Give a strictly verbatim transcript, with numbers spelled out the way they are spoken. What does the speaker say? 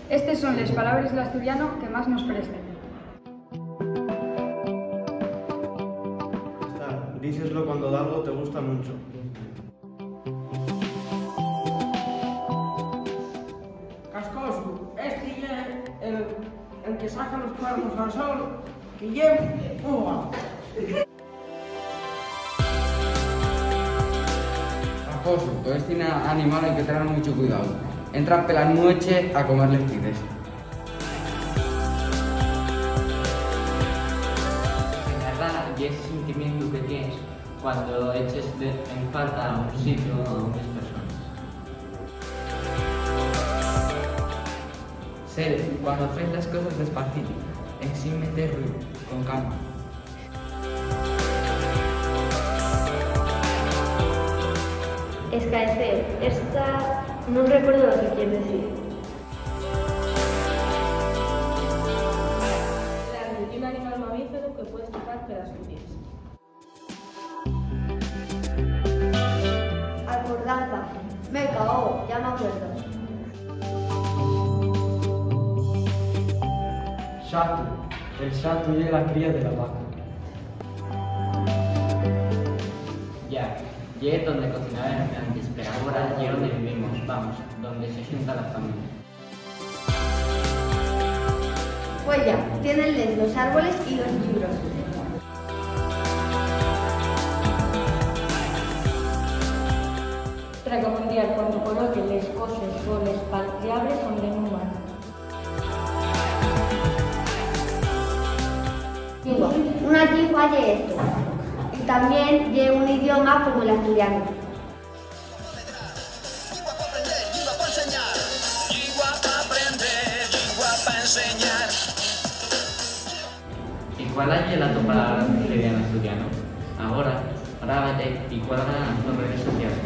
Estes son les palabres n'asturianu que más nos presten. Esta, díceslo cuando d'algo te gusta muncho. Cascosu, esti ye el, el que saca los cuernos al sol, que ye mui guapu. Cascosu, con esti na-, animal hai que tener munchu cuidao. Entra pela nueche a comer les tides. Añordar ye esi sentimientu que tienes cuando eches de, en falta a un sitiu o a unes persones. Sel, cuando fes les coses despacito, ensin meter ruiu, con calma. Escaecer, esta, nun recuerdo lo que quier dicir. Grande, ye un animal mamíferu que pue escapar per Asturies. Alcordanza, me caó, ya m'acuerdo. Xatu, el xatu ye la cría de la vaca. Ya, ye donde cocinaben antes, pero agora ye donde vivimos, vamos, donde se xunta la familia. Güella, tienen les los árboles y los llibros. Traca mundial, cuando coloquen les coses o les pallabres onde nun van. Llingua. Una llingua ye esto. Y tamién ye un idioma como l'asturianu. Llingua pa aprender, llingua pa enseñar. Llingua pa aprender, llingua pa enseñar. ¿Y cuál ye la to palabra preferida n'asturianu? Agora, grábate y cuélgala nas tos redes sociales.